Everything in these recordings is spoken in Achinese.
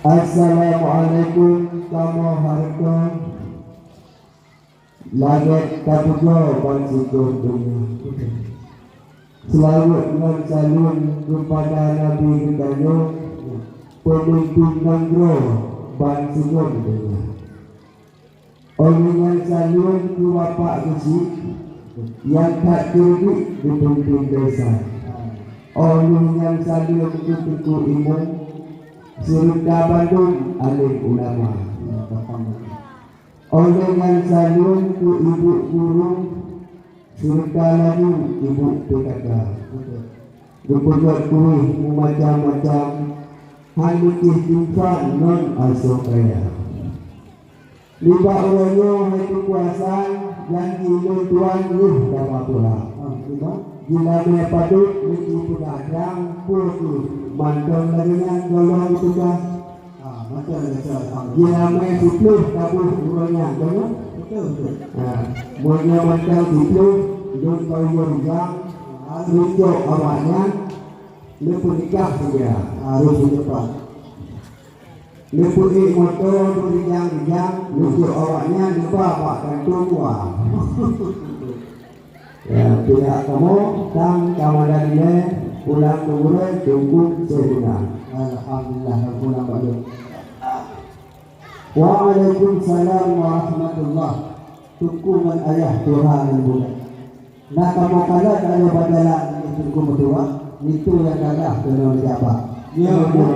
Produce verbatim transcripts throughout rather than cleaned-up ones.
Assalamualaikum, kamoe hareuta. Lagèe tapujoe ban sigom donya. Seulaweuet ngon saleuem keupada Nabi geutanyoe, peumimpin nanggroe ban sigom donya. Óh lheueh nyan saleuem keu Bapak Geuchik nyang that keureubeuen geupimpin desya. Óh lheueh nyan saleuem keu Teungku Imum, seureuta bandum além ulama. Óh lheueh nyan saleuem keu Ibu Guru, seureuta laju Ibu P K K. Geupeugöt kueh meumacam-macam, han meutih timphan ngon asoe kaya. Nibak uroe nyoe hai Teungku Hasan, janji lôn tuan yôh dama pula. Ah, nibak? Jilamé padub lôn jipeugah trang, peue kheueh mantong lagèe nyan gohlom teuka. Ah, mantong lagèe nyan. Jilamé siplôh taboh uroe nyan, kon nyoe? Beutôi, beutôi. Ah, meunyoe mantong siplôh, lôn bayeue rijang, ah, lôn cok awaknyan, lôn peunikah saja. Ah, harôh seucepat. Neupeuék moto beurijang-rijang, neujok awaknyan neuba bak kantô dua. Ya, pihak kamoe, tan ka mada dilèe, pulang keu gurèe, cukup seudeungan. Alhamdulillah, pulang bak lôn. Waalaikumsalam warahmatullah. Teungku ngon ayah tuha ngon buleuen. Na kamoe kalon aneuk bak jalan, Teungku meutuah, linto nyang gagah keunoe neujak ba. Ya, ya.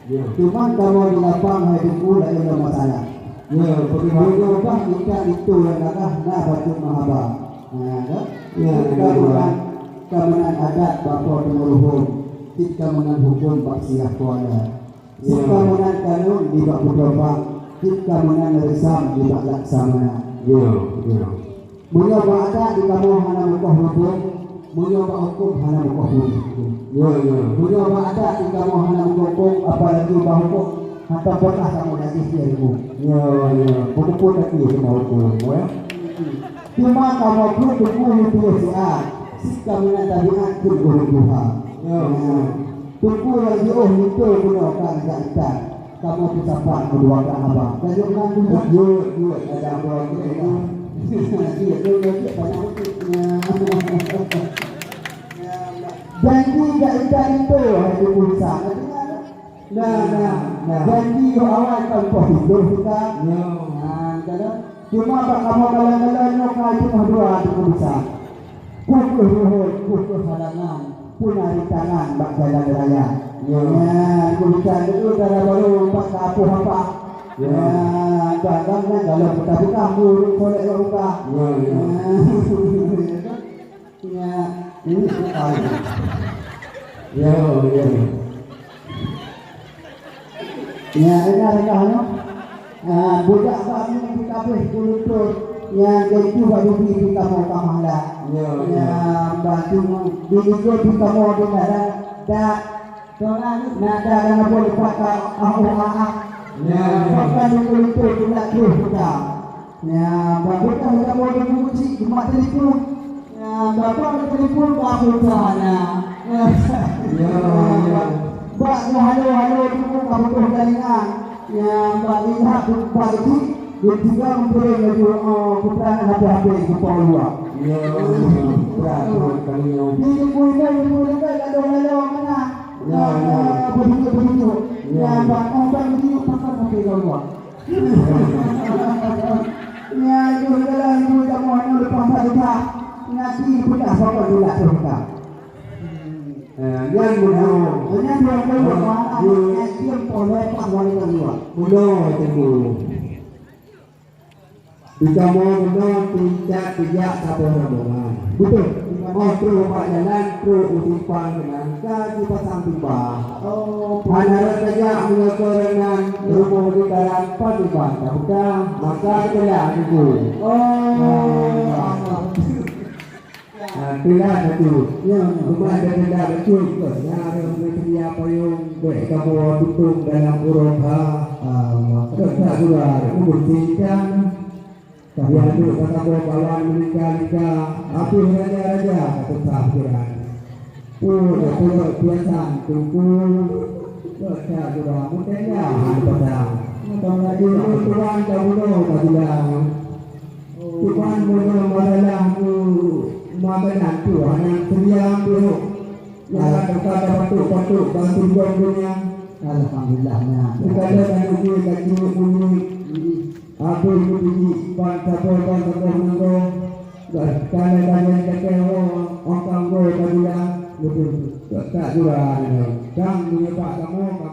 Ya. Cuman kamoe di lapang hai Teungku laén lom masalah. Ya, bagaimana? Meunyoe bah kita linto nyang gagah na bacut meuhaba. Nah, kan? Ya, ya, ya. Ka meunan, ka meunan adat bak Po Teungku Ruhom, cit ka meunan huköm bak Syiah Kuala. Cit ka meunan kanun nibak Putroe Phang, cit ka meunan reusam nibak Laksamana. Ya, ya. Meunyoe bak adat di kamoe hana mukoh huköm, meunyoe bak huköm hana mukoh huköm. Ya, ya. Meunyoe bak adat di kamoe hana mukoh huköm, apalagi bak huköm, hantom pernah kamoe najih ilmu. Ya, ya. Beutôi lagèe sama huköm, ya. Cuma kamoe pun Teungku piôh siat, cit ka meunan tabiat keu ureueng tuha. Ya, ya. Teungku nyang jiôh linto bunoe ka geujak itan, kamoe peusapat meudua ka haba. Ka jeuet meunan, jeuet, jeuet, ada dua jeuet. Jeuet, jeuet, jeuet, banyak beutôi. Janji jak itan linto, hai Teungku Isa. Nah, nah, nah. Janji yoh awai ka poh tujoh teuka. Ya. Nah, ka. Cuma bak kamoe malam-malam nyoe ka teungoh dua Teungku Isa. Peue kheueh reuhôt, peue kheueh halangan, peue na rintangan bak jalan raya. Ya. Nyan, Teungku Bisan, itu dara baru empat ka apoh apa. Ya. Ya, bang, bang, nyan dalam buka-buka, urut solek buka. Ya, ya. Ya. Ya, ini bukan. Ya, ya. Ya, dengar, dengar, no. Ah, budak bak ni dikabeh kuluntur. Ya, jadi bak dubi di kamoe ka mahala. Ya, ya. Ya, batu di dubi kamoe di dalam dak. Soalnya nada dan apa lepas ka, ah, oh, ah, ah. Ya, ya. Bahkan di kuluntur tidak terus kita. Ya, bapak kita mau di kunci, cuma telepon. Ya, bapak ada telepon, bapak sana. Ya. Ya, ya. Bak, ya, halo, halo, telepon, kamu tuh jaringan. Ya, bak lihat, bak itu, dia juga memberi lagi, eh, putra anak H P, H P, jumpa luar. Ya, ya. Berat, berat kali ya. Di ibu-ibu, ibu-ibu, lalu, lalu, mana? Ya, ya. Ya, begitu, begitu. Ya, ya. Bak, oh, bak, begitu, pasal H P luar. Nyan, ibu segala ibu kamoe hana leupah saja. Ngaji peudah pokok tulak tu ka. Eh, nyan bunoe. Nyan dua puluh lima, nyan diem poleh pak wali ketua. Bunoe itu. Di kamoe bunoe tingkat tijak saboh rombongan. Betul. Oh, trok bak jalan, trok u simpang keunan. Ka jipasang pipa. Oh, hana rot tajak meunyoe keu rot nyan, rumoh di dalam pat iban tabuka, maka teulah teungku. Oh. Ah, teulah teungku. Ya, ya. Cuma ada teulah betul ke? Ya, ada payung, baik kamoe tutong dalam ureueng ha. Ah, betul. Tak keluar, umur singkat. Tapi aneuk ka saboh kawan meuninggai-ninggai, habéh raja-raja ka teupah pikiran. Oh, ya, pondok biasa, teungku. Kok that gura, meuteunga hana pasang. Meuteunga laju, Tuhan ka bunoe ka bilang. Tuhan bunoe masalah mu makanan tu hana seudia pih. Nyang ka teuka patok-patok ban siribong donya. Alhamdulillah, nyan. Teuka lé aneuk jih ka jeuet murit. Abéh meutuji ban saboh, ban saboh nanggroe, dan kana-kana nyang lakée woe ongkang goe ka bilang, beutôi-beutôi. Tak jura nyoe. Dang meunyoe bak kamoe, ka